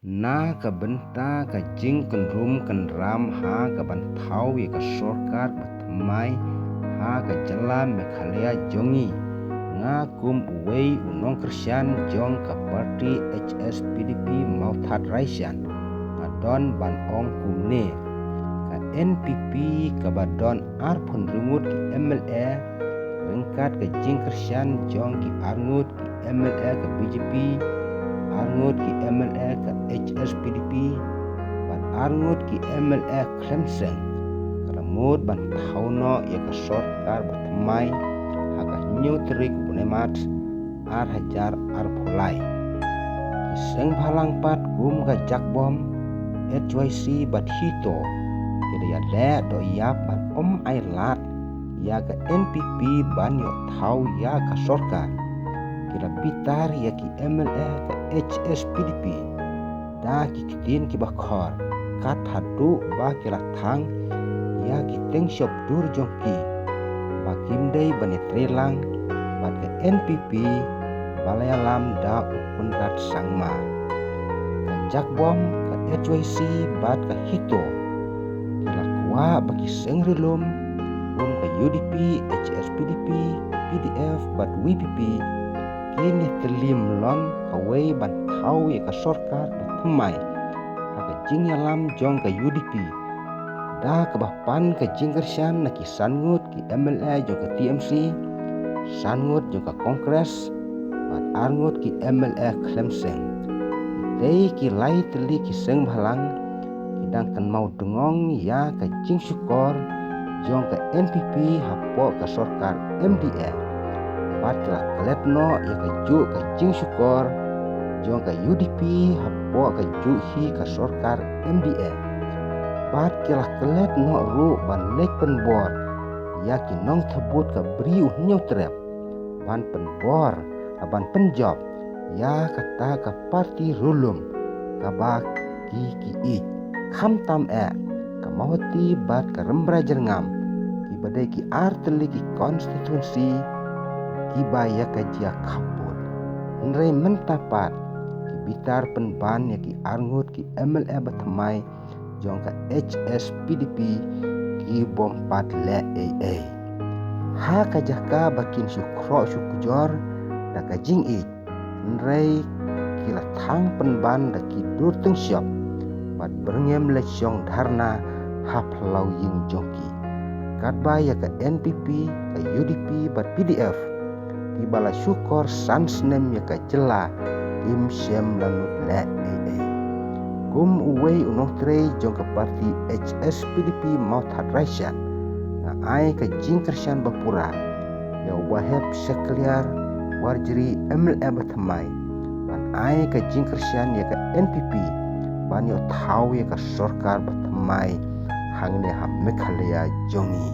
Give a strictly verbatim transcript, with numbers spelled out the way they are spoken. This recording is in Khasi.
Na ka bynta ka jingkynrum kynram ha kaban thaw ïa ka sorkar bathymmai ha ka jylla Meghalaya jong ngi, nga kum uwei u nongkyrshan jong ka party H S P D P Mawthadraishan, nga don ban ong kumne: ka N P P kaba don arphew hynriew ngut ki M L A, ryngkat ka jingkyrshan jong ki arngut ki M L A ka B J P, arngut ki M L A ka H S P D P, bad arngut ki M L A khlem seng, ka la mut ban thaw noh ïa ka sorkar bathymmai ha ka hynñiew tarik u bnai March ar hajar arphew lai. Ki seng bhalang pat kum ka Jakbom, H Y C bad HITO ki da ïaleh doh ïap ban ym ailad ïa ka N P P ban ïoh thaw ïa ka sorkar. Ki la bitar ïa ki M L A ka H S P D P da ki ktien kiba khor, kat haduh ba ki la thang ïa ki teng shop dur jong ki ba kim dei ban ïatreilang bad ka N P P ba la ïalam da u Conrad Sangma. Ka Jakbom, ka H Y C bad ka HITO ki la kwah ba ki seng ri lum kum ka U D P, H S P D P, P D F bad V P P kin ïatylli mlien kawei ban thaw ïa ka sorkar bathymmai ha ka jingïalam jong ka U D P, da kaba pan ka jingkyrshan na ki san ngut ki M L A jong ka T M C, san ngut jong ka Congress bad arngut ki M L A khlem seng. Tei ki lai tylli ki seng bhalang ki dang kynmaw dngong ïa ka jingshukor jong ka N P P hapoh ka sorkar M D A. Bad ki la klet noh ïa kajuh ka jingshukor jong ka U D P hapoh kajuh hi ka sorkar M D A. Bad ki la klet noh ruh ban leit pynbor ïa ki nongthbud ka Bri U Hynñiewtrep ban pynbor, ban pynjop ïa kata ka party ri lum kaba ki ki ïeit. Khamtam eh ka Mawhati bad ka Rymbai Jyrngam, kiba dei ki ar tylli ki constituency kiba ïa ka jia khappud. Hynrei mynta pat ki bitar pynban ïa ki arngut ki M L A bathymmai jong ka H S P D P ki bym pat leh ei ei. Ha ka jaka ba kin shu khroh shu kjor da ka jingïeit, hynrei ki la thang pynban da ki dur teng shop bad byrngem leit shong dharna ha phyllaw ïing jong ki. Katba ïa ka N P P, ka U D P bad P D F, kiba la shukor san snem ïa ka jylla, kim shym la nud leh ei ei. Kum uwei u nongtrei jong ka party H S P D P Mawthadraishan, nga ai ka jingkyrshan bapura ïa u Wahep Shakliar Warjri, M L A bathymmai, ban ai ka jingkyrshan ïa ka N P P ban ïoh thaw ïa ka sorkar bathymmai hangne ha Meghalaya jong ngi.